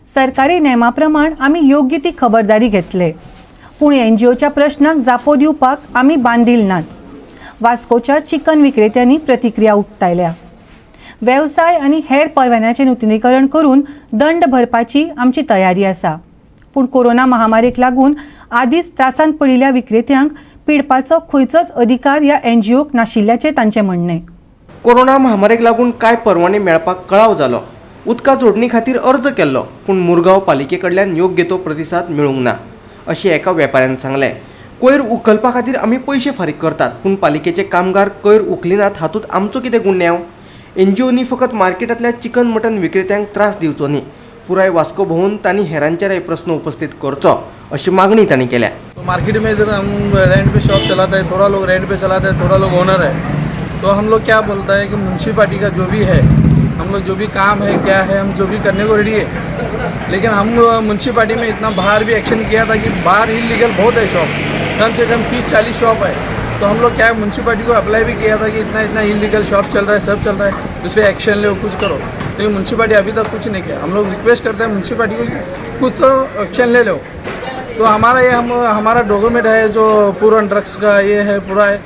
सरकारी नेमा प्रमाण आमी योग्य ती खबरदारी घेतले, पूण एनजीओच्या प्रश्नाक जापो दिवपाक आमी बांदील नात. वास्कोच्या चिकन विक्रेत्यांनी प्रतिक्रिया उक्तायल्या. वेवसाय आनी हेर परवान्याचें नुतनीकरण करून दंड भरपाची आमची तयारी आसा, पूण कोरोना महामारीक लागून आदींच त्रासांत पडिल्ल्या विक्रेत्यांक पिडपाचो खंयचोच अधिकार ह्या एनजीओक नाशिल्ल्याचें तांचें म्हणणें. कोरोना महामारीक लागून कांय परवाने मेळपाक कळाव जालो. उदका जोडणी खातीर अर्ज केल्लो, पूण मुरगांव पालिके कडल्यान योग्य तो प्रतिसाद मेळूंक ना, अशें एका वेपाऱ्यान सांगलें. कोयर उखलपा खातीर आमी पयशे फारीक करतात, पूण पालिकेचे कामगार कोयर उखलिनात. हातूंत आमचो कितें गुन्यांव? एनजीओनी फकत मार्केटांतल्या चिकन मटन विक्रेत्यांक त्रास दिवचो न्ही, पुराय वास्को भोंवून तांणी हेरांचेरय प्रस्न उपस्थित करचो, अशी मागणी तांणी केल्या. तो मार्केट में इधर हम रेंट पे शॉप चलाता है. थोड़ा लोग रेंट पे चलाते हैं, थोड़ा लोग ओनर है. तो हम लोग क्या बोलता है कि म्यूनसिपाली का जो भी है, हम लोग जो भी काम है, क्या है, हम जो भी करने को रेडी है. लेकिन हम म्यूनसिपाली में इतना बाहर भी एक्शन किया था कि बाहर इलीगल बहुत है शॉप, कम से कम 30-40 शॉप है. तो हम लोग क्या है, म्यूनसिपाली को अप्लाई भी किया था कि इतना इतना इलीगल शॉप चल रहा है, सब चल रहा है, उस पर एक्शन लो, कुछ करो. लेकिन म्यूनसिपाली अभी तक कुछ नहीं किया. हम लोग रिक्वेस्ट करते हैं म्यूनसिपाली को कि कुछ तो एक्शन ले लो. तो हमारा ये हम हमारा डॉक्यूमेंट है, जो पूरा ड्रग्स का ये है, पूरा है.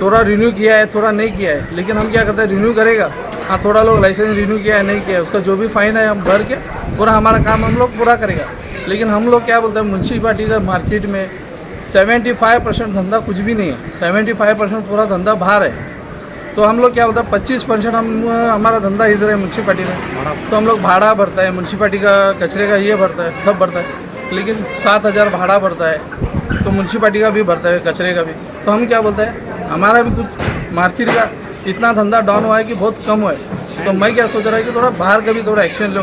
थोड़ा रिन्यू किया है, थोड़ा नहीं किया है. लेकिन हम क्या करते हैं, रिन्यू करेगा. हाँ, थोड़ा लोग लाइसेंस रिन्यू किया है, नहीं किया है, उसका जो भी फाइन है, हम भर के पूरा हमारा काम हम लोग पूरा करेगा. लेकिन हम लोग क्या बोलते हैं, म्यूनसिपाली का मार्केट में 75% धंधा कुछ भी नहीं है. 75% पूरा धंधा बाहर है. तो हम लोग क्या बोलते हैं, 25% हम हमारा धंधा इधर है म्यूनसिपाली में. तो हम लोग भाड़ा भरता है म्यूनसिपाली का, कचरे का ये भरता है, सब भरता है. लेकिन 7,000 भाड़ा भरता है, तो म्यूनसिपाली का भी भरता है, कचरे का भी. तो हम क्या बोलते हैं, हमारा भी कुछ मार्केट का इतना धंधा डाउन हुआ है कि बहुत कम हुआ है. तो मैं क्या सोच रहा है कि थोड़ा बाहर का भी थोड़ा एक्शन लो,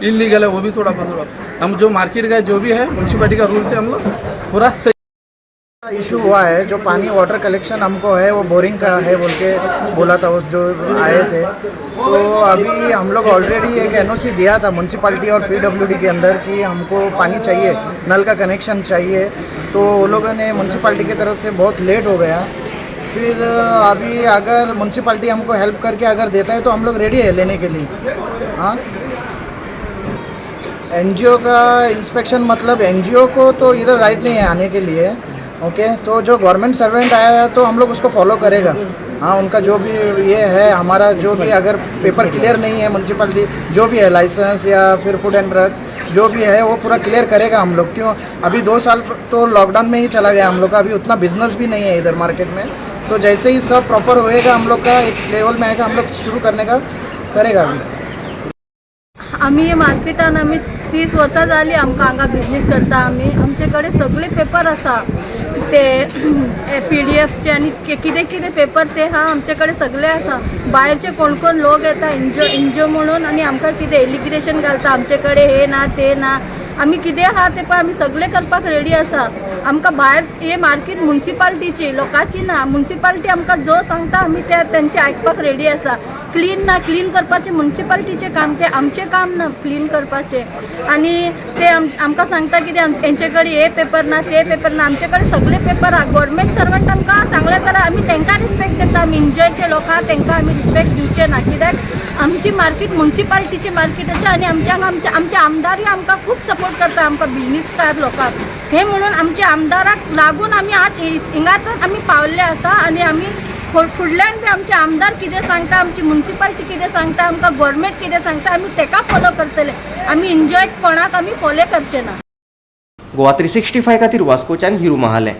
इलीगल है वो भी थोड़ा बंद हो. हम जो मार्केट का जो भी है, म्यूनसिपाली का रूल से हम लोग पूरा सही इशू हुआ है, जो पानी वाटर कलेक्शन हमको है, वो बोरिंग का है बोल के बोला था उस जो आए थे. तो अभी हम लोग ऑलरेडी एक एनओसी दिया था म्यूनसिपाल्टी और पीडब्ल्यूडी के अंदर कि हमको पानी चाहिए, नल का कनेक्शन चाहिए. तो वो लोगों ने म्यूनसिपाल्टी की तरफ से बहुत लेट हो गया. फिर अभी अगर म्यूनसिपाल्टी हमको हेल्प करके अगर देता है, तो हम लोग रेडी है लेने के लिए. हाँ, एनजीओ का इंस्पेक्शन, मतलब एनजीओ को तो इधर राइट नहीं है आने के लिए. ओके, तो जो गवर्नमेंट सर्वेंट आया है, तो हम लोग उसको फॉलो करेगा. हाँ, उनका जो भी ये है, हमारा जो भी अगर पेपर क्लियर नहीं है, म्यूनसिपालिटी जो भी है, लाइसेंस या फिर फूड एंड ड्रग्स जो भी है, वो पूरा क्लियर करेगा हम लोग. क्यों, अभी 2 साल तो लॉकडाउन में ही चला गया हम लोग का. अभी उतना बिजनेस भी नहीं है इधर मार्केट में. तो जैसे ही सब प्रॉपर होएगा, हम लोग का एक लेवल में आएगा, हम लोग शुरू करने का करेगा अभी. आमी मार्केटान आमी 30 वर्सां जालीं आमकां हांगा बिजनीस करता आमी. आमचे कडेन सगळे पेपर आसा, ते पीडीएफचे आनी कितें कितें पेपर ते आहा, आमचे कडेन सगळे आसा. भायरचे कोण कोण लोक येता एनजीओ एनजीओ म्हणून आनी आमकां कितें एलिगेशन घालता, आमचे कडेन हे ना, ते ना. आमी कितें आहा तें पळय, आमी सगळें करपाक रेडी आसा. आमकां भायर हे मार्केट म्युन्सिपाल्टीची, लोकांची ना. म्युन्सिपाल्टी आमकां जो सांगता, आमी ते तेंचे आयकपाक रेडी आसा. क्लीन ना, क्लीन करपाचें म्युन्सिपाल्टीचें काम, तें आमचें काम ना क्लीन करपाचें. आनी ते आमकां सांगता कितें, हेंचे कडेन हे पेपर ना, ते पेपर ना. आमचे कडेन सगळे पेपर आहा. गव्हर्मेंट सर्वंट आमकां सांगलें जाल्यार आमी तांकां रिस्पेक्ट दिता. आमी एनजीओचे लोकांक तांकां आमी रिस्पेक्ट दिवचे ना, कित्याक आमची मार्केट म्युन्सिपाल्टीची मार्केट आसा आनी आमच्या हांगा आमचे आमचे आमदारूय आमकां खूब सपोर्ट करता, आमकां बिजनीसकार लोकांक. हे म्हणून आमच्या आमदाराक लागून आमी आज हिंगा तर आमी पावल्ले आसा. आनी आमी फुडल्यान बी आमचे आमदार कितें सांगता, आमची म्युन्सिपाल्टी कितें सांगता, आमकां गव्हर्मेंट कितें सांगता, आमी तेका फॉलो करतले. आमी एनजीओ कोणाक आमी फॉलो करचे ना. गोवा 365 खातीर वास्कोच्यान हिरू महाले.